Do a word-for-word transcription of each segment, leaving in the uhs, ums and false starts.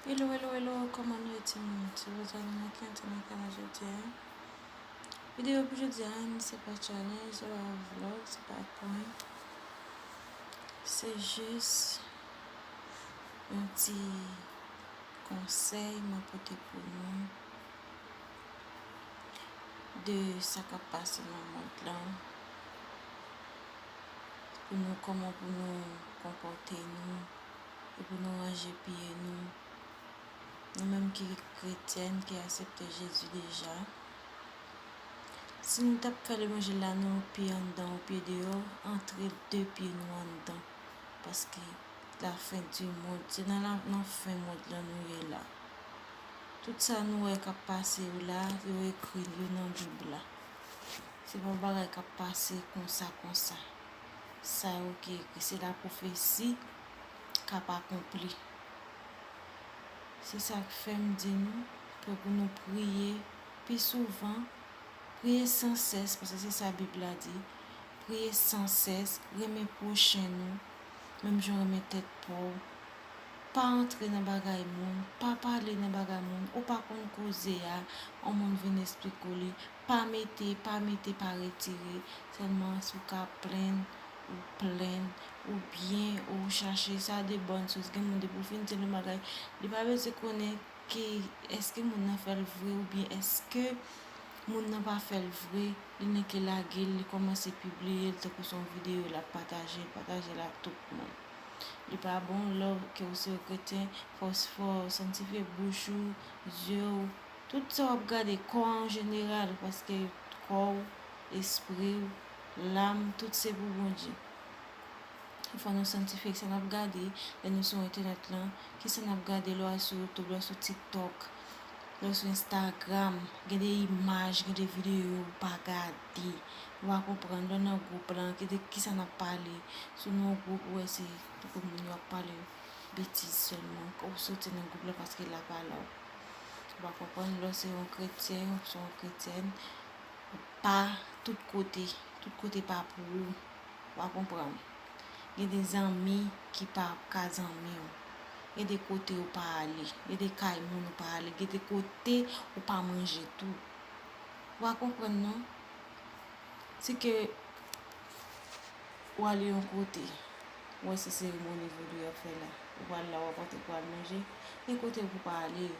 Hello, hello, hello, kòman nou ye timoun? Se Rosalie nan ki antre nan kanal jodi a. Videyo pou jodi a, se pa challenge, se pa vlog, se pa prank. Se jis yon ti konsèy mwen pote pou nou de sa k ap pase nan mond lan. Pou nou, kòman pou nou konpòte nou e pou nou ranje pye nou. Nou menm ki kretyèn, ki aksepte Jezi deja, si nou t ap fè levanjil la, nou pye anndan, ou pye deyò, antre de pye nou anndan. Paske la fin du monde, se nan la, nan fen mond lan nou ye la. Tout sa nou wè k ap pase yo la, yo ekri yo nan Bib la. Se pa bagay k ap pase konsa, konsa. Sa yo ki ekri, se la pwofesi k ap akonpli. Se sa k fè m di nou, pou, pou nou priye pi souvan, priye san sès, paske se sa Bib la di. Priye san sès, renmen pwochen nou, menm jan w renmen tèt pa w. Pa antre nan bagay moun, pa pale nan bagay moun, ou pa konn koze a, yon moun vin eksplike w li, pa mete, pa mete, pa retire, sèlman si w ka plenn, ou plenn, oubyen ou chache, sa de bòn sous. Gen moun depi w fin di l yon bagay, li pa bezwen konnen ke èske moun nan fè l vre oubyen èske moun nan pa fè l vre, li nèk lage l, li kòmanse pibliye l tankou se yon videyo l ap pataje, l pataje l ak tout moun. Li pa bon lè w, ke w se yon kretyen, fò, fò w sanktifye bouch ou, zye w, tout sa w ap gade, kò an jeneral, paske kò w, espri w, lam, tout se pou Bondye. Fò nou sanktifye sa n ap gade lè nou sou entènèt lan, kisa n ap gade lè w al sou YouTube, lè w sou TikTok, lè w sou Instagram, gen de imaj, gen de videyo ou pa gade. Ou pa konprann, lè w nan gwoup lan, gen de kisa n ap pale. Si w nan yon gwoup, ou wè se tankou moun yo ap pale betiz sèlman, ou soti nan gwoup lan paske l ap ale w. Ou pa konprann, lè w se yon kretyen, ou se yon kretyèn, pa tout kote, tout kote pa pou ou. Ou pa konprann. Gen de zanmi ki pa ka zanmi w. Gen de kote ou pa ale. Gen de kay moun ou pa ale. Gen de kote ou pa manje tou. Ou pa konprann non. Si ke ou ale yon kote, ou wè se seremoni vodou y ap fè la. Ou pral la, ou ap antre pou al manje. Gen kote ou pa ale.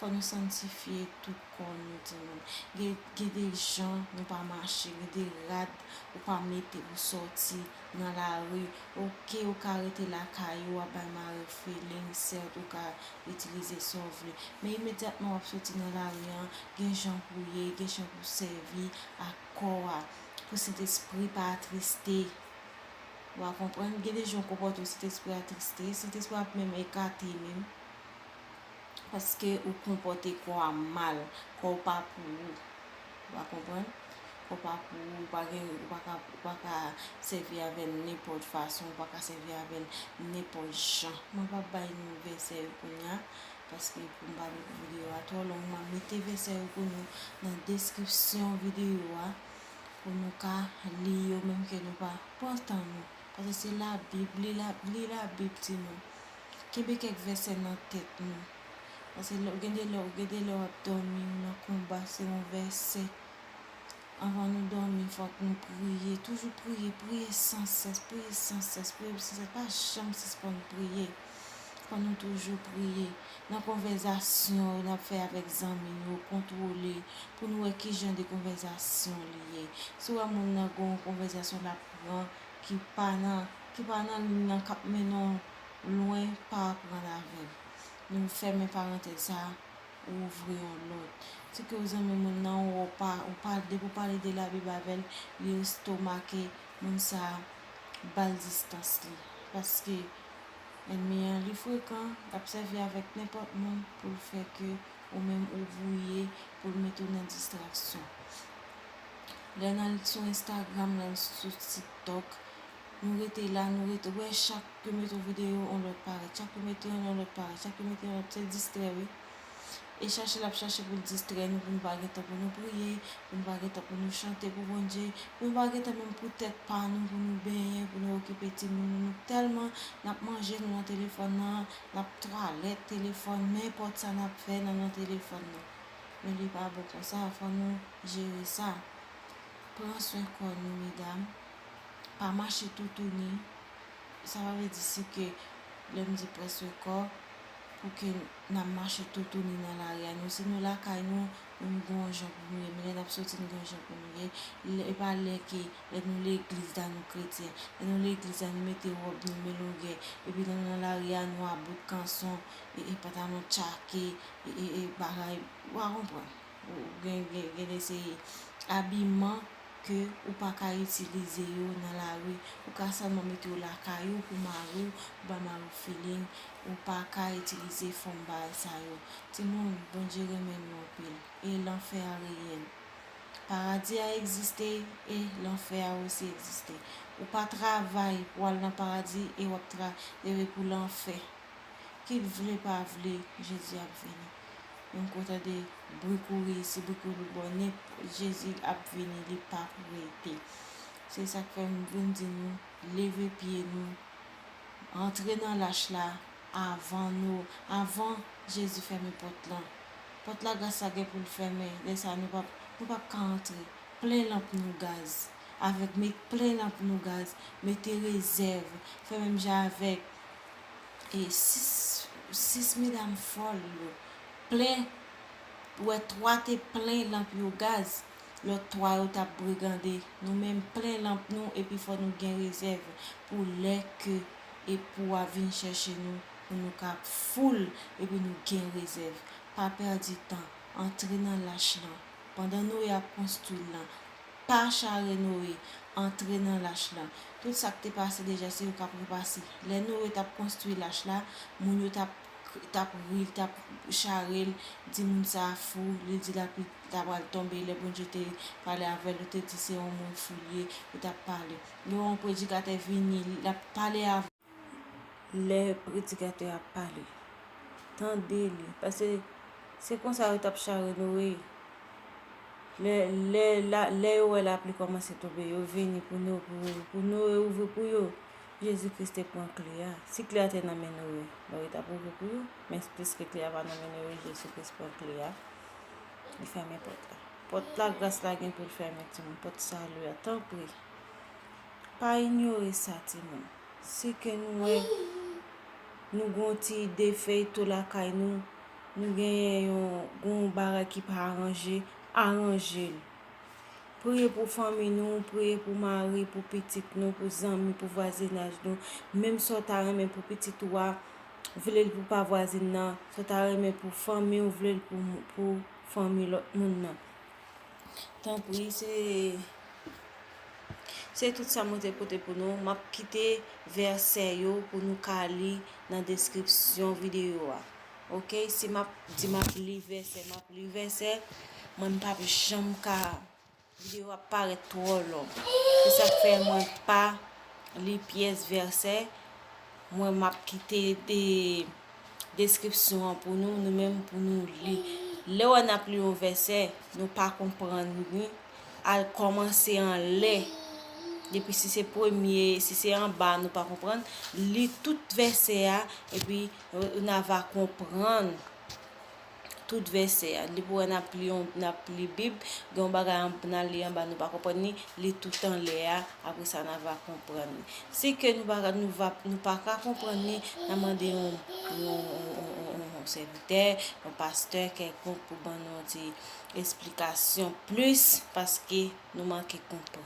Fò nou sanktifye tout kò nou, timoun. Gen, gen de jan nou pa mache, gen de rad ou pa mete pou sòti nan lari. Oke, ou ka rete lakay ou, w ap bay mari w feeling, sèt, ou ka itilize sa w vle. Men imedyatman w ap soti nan lari an, gen jan pou w ye, gen jan pou w sèvi ak kò a, pou Sentespri pa atriste. Ou a konprann? Gen de jan w konpòte w, Sentespri atriste, Sentespri ap menm ekate menm. Paske ou konpòte kò a mal, kò w pa pou ou. Ou a konprann? Kò w pa pou ou, ou pa gen, ou pa ka, ou pa ka sèvi avè l nenpòt fason, ou pa ka sèvi avè l nenpòt jan. Mwen p ap bay nou vèsè yo kounye a, paske pou m pa mete videyo a twò long, m ap mete vèsè yo pou nou nan deskripsyon videyo a, pou nou ka li yo, menm ke nou pa pran tan nou. Paske se Labib, li la, li Labib, timoun. Kenbe kèk vèsè nan tèt nou. Paske lè, gen de lè, gen de lè w ap dòmi, ou nan konba, se yon vèsè. Anvan nou dòmi, fòk nou priye. Toujou priye, priye san sès, priye san sès, priye san sès. Pa janm sispann priye. Fò nou toujou priye. Nan konvèzasyon n ap fè avèk zanmi nou, kontwole pou nou wè ki jan de konvèzasyon li ye. Si w wè moun nan gen yon konvèzasyon l ap pran ki pa nan, ki pa nan liy nan k ap mennen w lwen, pa aprann avè l. Nou fèmen parantèz sa a, ou ouvri yon lòt. Si ke w zanmi moun nan, ou pa, ou pa, depi w pale de Labib avè l, li estomake moun sa a, ba l distans li. Paske ènmi an, li frekan, l ap sèvi avèk nenpòt moun pou l fè ke ou menm ou bwouye, pou l mete w nan distraksyon. Lè n al sou Instagram, n al sou TikTok, nou rete la, nou rete, wè chak yo mete yon videyo, yon lòt parèt, chak yo mete yon, yon lòt parèt, chak yo mete yon lòt, se distrè wi. E chache l ap chache pou l distrè nou, pou nou pa gen tan pou nou priye, pou nou pa gen tan pou nou chante pou Bondye, pou nou pa gen tan menm pou tèt pa nou, pou nou benyen, pou nou okipe timoun nou. Nou tèlman n ap manje, nou nan telefòn nan, n ap twalèt, telefòn, nenpòt sa n ap fè nan, nan telefòn nan. Men li pa bon konsa, fò nou jere sa. Pran swen kò nou, medam. Pa mache toutouni. Sa pa vle di si ke lè m di pran swen kò, pou ke n ap mache toutouni nan lari a. Nou, si nou lakay nou, nou gon jan pou nou ye. Men lè n ap soti, nou gon jan pou nou ye. Lè, e pa lè ke, lè nou legliz la, nou kretyen. Lè nou legliz la, nou mete wòb nou, men longè. Epi lè nou nan lari a, nou a bout kanson, e, e pantalon tchake, e, e, e bagay, ou pa konprann. Ou gen, gen, gen de se abiman ke ou pa ka itilize yo nan lari. Ou ka sèlman mete yo lakay ou pou mari w, pou ba mari w feeling. Ou pa ka itilize fòm bagay sa yo. Timoun, Bondye renmen nou anpil. E lanfè a reyèl. Paradi a egziste e lanfè a osi egziste. Ou pa travay pou al nan paradi e w ap travay pou lanfè. Ki l vle pa vle, Jezi ap vini. Menm kou w tande bri kouri isi, bri kouri bò, nen, Jezi ap vini, li p ap rete. Se sa k fè m vin di nou, leve pye nou, antre nan lach la avan nou, avan Jezi fèmen pòt lan. Pòt lagras la gen pou l fèmen, lè sa a nou p ap, nou p ap ka antre. Plen lanp nou gaz. Avèk met plen lanp nou gaz, mete rezèv, fè menm jan avèk e sis, sis medam fòl yo. Plen, ou wè twa te plen lanp yo gaz, lòt twa yo t ap brigande. Nou menm plen lanp nou epi fò nou gen rezèv pou lè ke epou a vin chèche nou, pou nou ka foul epi nou gen rezèv. Pa pèdi tan, antre nan lach lan. Pandan Noye ap konstwi l lan, pa chare Noye, antre nan lach lan. Tout sa k te pase deja, se yo k ap repase. Lè Noye t ap konstwi lach la, moun yo t ap, t ap ri l, t ap chare l, di moun sa a fou, li di lapli ta pral tonbe. Lè Bondye te pale avè l, ou te di se yon moun fou l ye, ou t ap pale. Lè yon predikatè vini, l ap pale avè Lè predikatè a ap pale, tande li, paske se konsa yo t ap chare Noye. Lè, lè, la, lè yo wè lapli kòmanse tonbe, yo vini pou Nou, pou, pou Noye ouvri pou yo. Jezi Kris te pran kle a. Si kle a te nan men Noye, Noye t ap ouvri pou yo. Men piske kle a pa nan men Noye, Jezi Kris pran kle a. Li fèmen pòt la. Pòt lagras la gen pou l fèmen, timoun. Pòt sali a, tanpri. Pa inyore sa, timoun. Si ke nou wè nou gen yon ti defèyto lakay nou, nou genyen yon, gen yon bagay ki pa aranje, aranje l. Priye pou fanmi nou, priye pou mari, pou pitit nou, pou zanmi, pou vwazinaj nou. Menm sa w ta renmen pou pitit ou a, vle l pou pa vwazin nan, sa w ta renmen pou fanmi w, vle l pou, pou fanmi lòt moun nan. Tanpri, se, se tout sa mwen te pote pou nou. M ap kite vèsè yo pou nou ka li nan deskripsyon videyo a. Oke, si m ap di m ap li vèsè, m ap li vèsè, mwen m p ap janm ka, videyo ap parèt twò long. Se sa k fè mwen pa li pyès vèsè. Mwen m ap kite de deskripsyon an pou nou, nou menm pou nou li. Lè w wè n ap li yon vèsè, nou pa konprann li, al kòmanse anlè. Depi si se premye, si se anba nou pa konprann, li tout vèsè a, epi n a va konprann tout vèsè a. Depi w wè n ap li yon, n ap li Bib, gen yon bagay an, n al li anba, nou pa konprann li, li tout anlè a, apre sa n a va konprann li. Si ke nou pa, nou va, nou pa ka konprann li, n a mande yon, yon, yon, yon, yon, yon sèvitè, yon pastè kèlkonk pou ban nou yon ti esplikasyon plis, paske nou manke konprann.